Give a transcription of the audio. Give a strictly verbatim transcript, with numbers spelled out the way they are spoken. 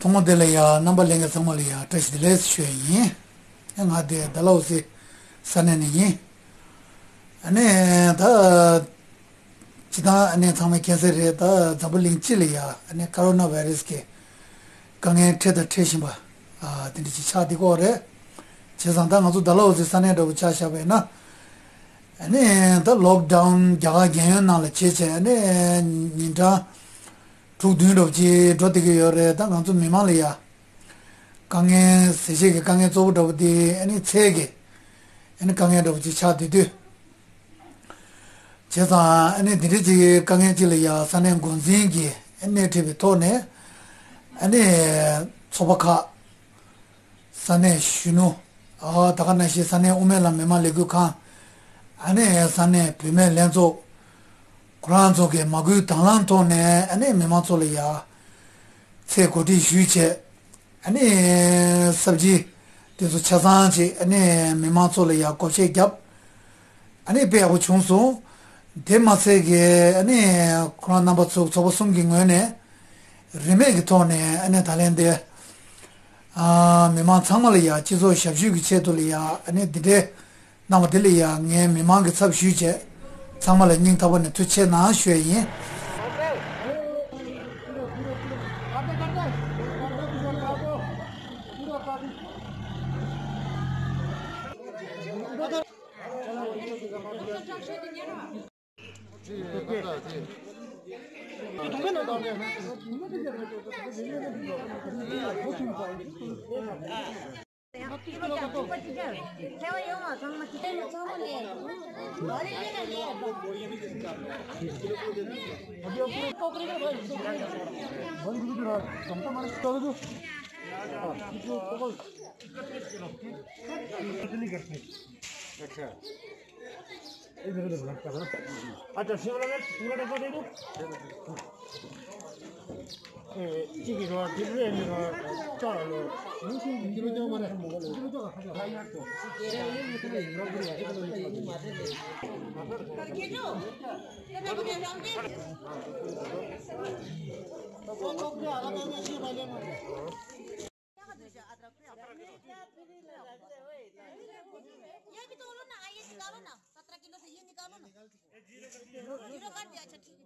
ཐོག་མ་དེ་ལ་ཡ་རྣམ་པ་ལྷན་རྒྱས་ཚང་མ་ལ་ཡ་བཀྲ་ཤིས་བདེ་ལེགས་ཞུ་ཡ་ཡིན། ང་དེ་ཌལ་ཧོ་སི་ས་གནས་ནས་ཡིན། ཨ་ནི་ད་སྤྱིར་བཏང་ཨ་ནི་ཚང་མས་མཁྱེན་གསལ་རེད། ད་འཛམ་བུ་གླིང་སྤྱི་ལ་ཡ་ཨ་ནི་ཀ་རོ་ན་བྷའི་རེ་སི་གི་དཀའ་ངལ་འཕྲད་དང་འཕྲད་བཞིན་པ་ཨ་དེ་འདྲ་ཅིག་ཆགས་བསྡད་ཀྱི་ཡོད་རེད། བྱས་ཙང་ད་ང་ཚོ་ཌལ་ཧོ་སི་ས་གནས་འདྲ་པོ་ཆ་བཞག་པ་ཡིན་ན། ཨ་ནི་ད་ལོག་ཌའུན་རྒྱ་གར་རྒྱལ་ཡོངས་ནང་ལ་བྱས་བྱས་ཨ་ནི་ཉིན་གྲངས་དྲུག་བདུན་འདྲ་པོ་ཅིག་འགྲོ་བསྡད་ཀྱི་ཡོད་རེད། ད་ང་ཚོ་མི་མང་ལ་ཡ་དཀའ་ངལ་གཟི་བརྗིད་ཀྱི་དཀའ་ངལ་གཙོ་བོ་འདྲ་པོ་དེ་ཨ་ནི་ཚལ་གྱི་ཨ་ནི་དཀའ་ངལ་འདྲ་པོ་ཅིག་ཆགས་བསྡད་དུས། བྱས་ཙང་ཨ་ནི་འདི་འདྲ་ཅིག་དཀའ་ངལ་ཅིག་ལ་ཡ་ས་གནས་འགོ་འཛིན་གྱིས་ཨ་ནི་སྣེ་ཁྲིད་པའི་ཐོག་ནས་ཨ་ནི་ཚོགས་པ་ཁག་ས་གནས་གཞོན་ནུ། ཨ་ད་ག་ནང་བཞིན་ས་གནས་དབུ་མའི་ལམ་མི་མང་ལས་འགུལ་ཁང་། ཨ་ནི་ས་གནས་བུད་མེད་ལྷན་ཚོགས། ཁོ་རང་ཚོ་གི་མ་སྐུལ་དང་བླངས་ཐོག་ནས་ཨ་ནི་མི་མང་ཚོ་ལ་ཡ་ཚལ་གོ་སྒྲིག་ཞུས་བྱས། ཨ་ནི་སབ་ཇི་དེ་ཚོ་ཆ་ཚང་ཅིག་ཨ་ནི་མི་མང་ཚོ་ལ་ཡ་བགོ་བཤའ་བརྒྱབ། ཨ་ནི་དཔེ་ཡག་པོ་བྱུང་སོང་། དེ་མ་ཚད་ཀྱི་ཨ་ནི་ཁོ་རང་རྣམ་པ་ཚོ་ཚོགས་པ་གསུམ་གྱི་ངོས་ནས་རིན་མེད་ཀྱི་ཐོག་ནས་ཨ་ནི་ད་ལན་དེ་ཨ་མི་མང་ཚང་མ་ལ་ཡ་སྤྱི་ཚོགས་ཞབས་ཞུ་གི་ཆེད་དུ་ལ་ཡ་ཨ་ནི་འདི་འདྲའི་གནང་བ་དེ་ལ་ཡ་ངས་མི་མང་གི་ཚབ་ཞུས་བྱས་ཚང་མ་ལ་སྙིང་ཐག་པ་ནས་ཐུགས་རྗེ་ཆེ་གནང་ཞུ་ཡ་ཡིན། अच्छा, शिमला मिर्च पूरा डब्बा दे दो। ए, ठीक है, जो दिल रे मेरा चार लो। किलो जो मारे, किलो जो खा जा। ये भी तोलो ना, ये निकालो ना, सत्रह किलो से ये निकालो ना। जीरो कर दिया, अच्छा ठीक है।